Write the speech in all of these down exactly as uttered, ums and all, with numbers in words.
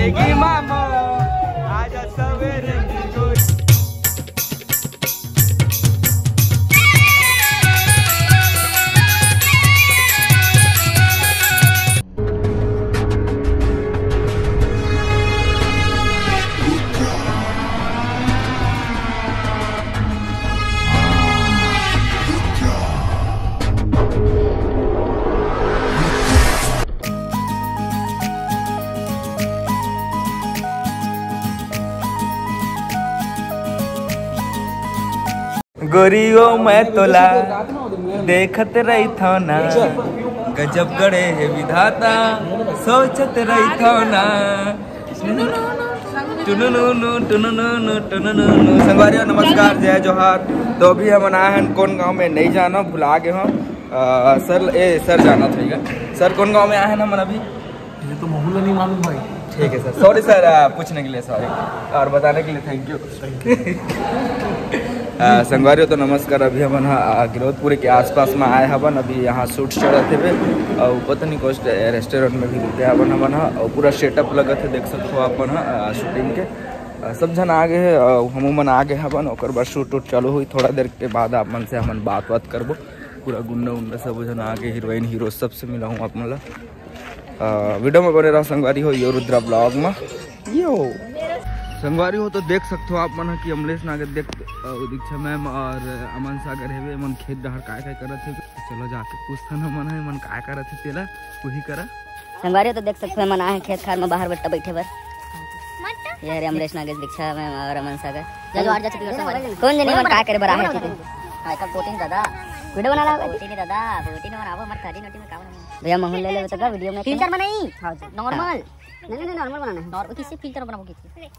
मामा, आजा सवेरे की गोरी। गोरी ओ मैं तोला देखत रहिथव ना, गजब गढ़े हे विधाता, सोचत रहिथव ना। टुनुनुनु, टुनुनुनु, टुनुनुनु। संगवारी हो, नमस्कार, जय जोहार। तो अभी हमन आए हन कोन गांव में, नहीं जाना, भुला गए हो। अ, सर, ए, सर जाना था, सर कोन गांव में आए हन हमन अभी? ये तो महू ला नहीं मालूम भाई। ठीक है सर, सॉरी सर, आ, पूछने के लिए सॉरी और बताने के लिए थैंक यू। आ, संगवारी हो तो नमस्कार, अभी हमन ह, आ, गिरौदपुर के आसपास में आए हवन। अभी यहाँ शूट चलत हेबे और पता नहीं कौन रेस्टोरेंट में भी रुके हवन हमन ह और पूरा सेटअप लगत है, देख सकते हो आप मन ह, आ, शूटिंग के। आ, सब झन आ गए हैं और हमू मन आ गए हवन, ओकर बाद शूट उट चालू हुई। थोड़ा देर के बाद आप मन से हमन बात बात करबो। पूरा गुंडा उंडा सब झन आ गए, हीरोइन हीरो सबसे मिला हूँ आप मन ला। आ, वीडियो में बने रहो संगवारी हो, यो रुद्रा ब्लॉग में। यो संगवारी हो तो देख सकते हो आप मन ह कि अमलेश नागर देख, अ, दीक्षा मैम और अमन सागर हेवे, मन खेत डहर काय काय करत हे। चलो जाके पूछथन हमन ह, मन काय करत हे तेला, वही करा। संगवारी हो तो देख सकते हो, मन आए हैं खेत खार में बाहर बट्टा बैठे बर। ये हरे अमलेश नागेश दीक्षा मैम और अमन सागर। जा जो, आ जा, छत्तीसगढ़ संगवारी। कौन जनी मन काय करे बर आए हैं, ठीक है? हाँ, कब कोटिंग दादा? वीडियो बना ला। कोटिंग दादा, कोटिंग में बनाबो, मत खाली नोटी में काम नहीं। भैया, महू ले लेबे तो का वीडियो में? तीन चार बनाई। हाँ, जी। नॉर्मल। नहीं, नहीं, नहीं, नॉर्मल बनाना है। नॉर्मल किसी फिल्टर बनाबो किसी।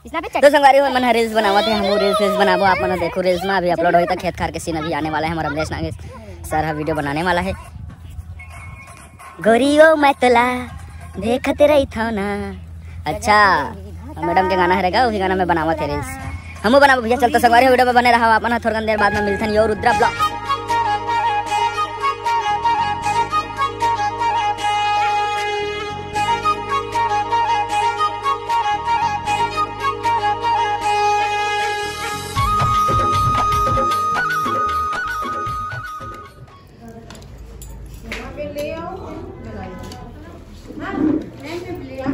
तो संगवारी हो, मन ह रील्स बनावत हे, हमू रील्स, रील्स बनाबो। आप मन ह देखो रील्स में अभी अपलोड होई त खेत खार के सीन अभी आने वाला है। हमारा अमलेश नागेश सर ह वीडियो बनाने वाला है। गोरी ओ मैं तोला देखत रहिथव ना। अच्छा, मैडम के गाना हरे गा, वही गाना में बनावत हे रील्स। हमू बनाबो भैया। चलता संगवारी हो, वीडियो में बने रहो, आप मन ह थोड़कन देर बाद में मिलथन यो रुद्रा ब्लॉग। यहाँ पे ले आओ, लगाइए। हाँ, यहाँ पे ले आओ।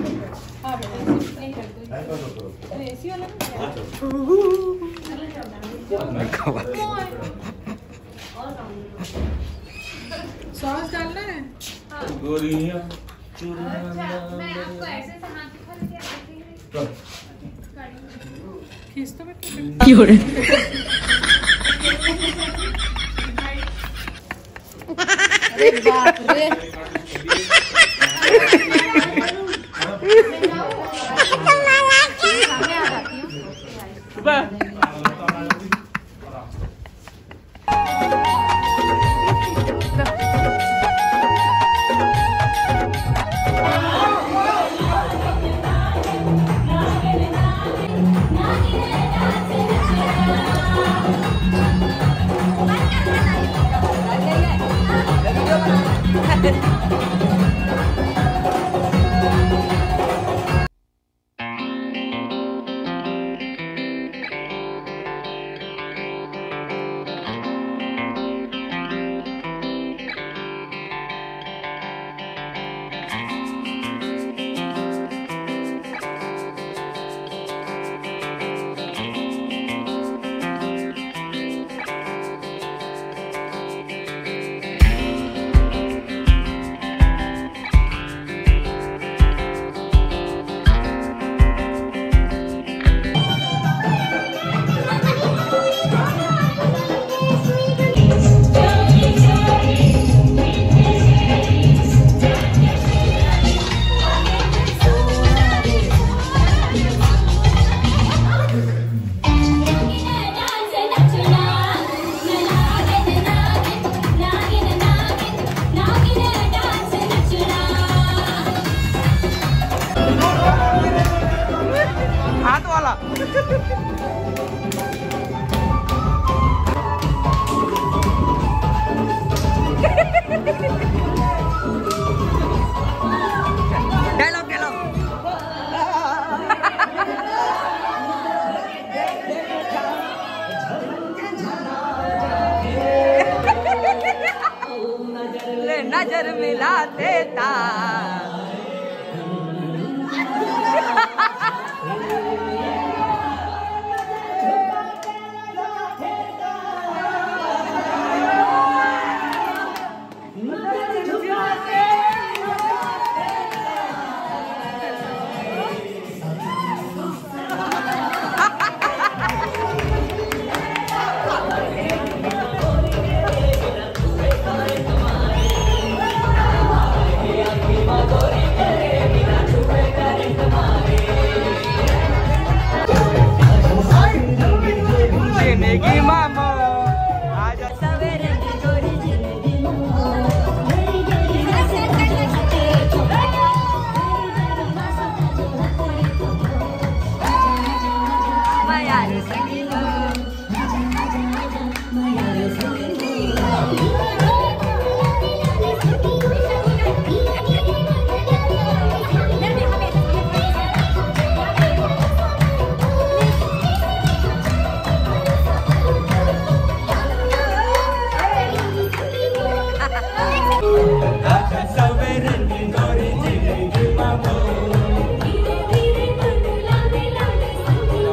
हाँ, बेटा, इसको play कर दो। अरे, एसी वाला ना? सॉस डालना है? हाँ। गोरियां। अच्छा, मैं आपको ऐसे ऐसे हाथ दिखा देती हूँ, ऐसे ही। खींच तो बेटा। अरे बाप रे।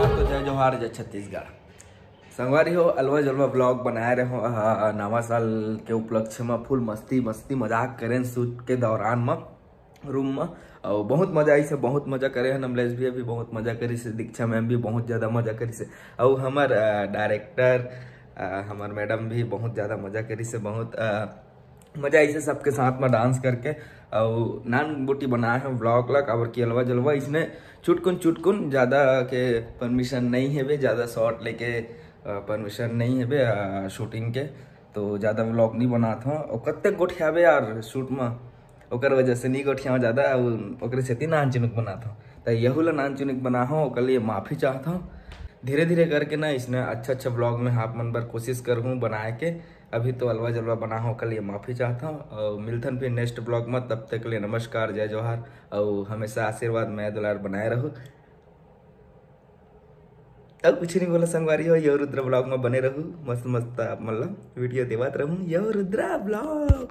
तो जय जोहार, जय छत्तीसगढ़। संगवारी हो, अलवा जलवा vlog बनाए रहे हो, आ, नवा साल के उपलक्ष्य में full मस्ती मस्ती मजाक करें shoot के दौरान में room में। और बहुत मजा आई से, बहुत मजा करे हैं। अमलेश भैया भी बहुत मजा करी से, दीक्षा मैम भी बहुत ज़्यादा मजा करी से, और हमार डायरेक्टर, हमार मैडम भी बहुत ज़्यादा मजा करी से, बहुत आ, मजा आई से सबके साथ में डांस करके। और नान बोटी बनाए हैं vlog ला, काबर कि अलवा जलवा इसने चुटकुन चुटकुन, ज़्यादा के परमिशन नहीं है बे, ज़्यादा शॉट लेके परमिशन नहीं है बे शूटिंग के, तो ज़्यादा vlog नहीं बनात हूँ। और कत्ते गोठियाबे यार शूट में, ओकर वजह से नहीं गोठियाऊँ ज़्यादा, और ओकरे सेती नान चुनुक बनात हूँ। तो यहू ला नान चुनुक बना हूँ, ओकर लिए माफ़ी चाहता हूँ। धीरे धीरे करके ना इसने अच्छा अच्छा vlog में आप मन बर कोशिश करहूँ बनाए के। अभी तो अलवा जलवा बना हूँ, ओकर लिए माफ़ी चाहता हूँ, और मिलथन फिर next vlog में। तब तक के लिए नमस्कार, जय जोहार, और हमेशा आशीर्वाद, मया दुलार बनाए रहू। अब कुछ नहीं बोला संगवारी हो, यो रुद्रा vlog में बने रहू, मस्त मस्त आप मन ला video देवत रहूँ, यो रुद्रा vlog।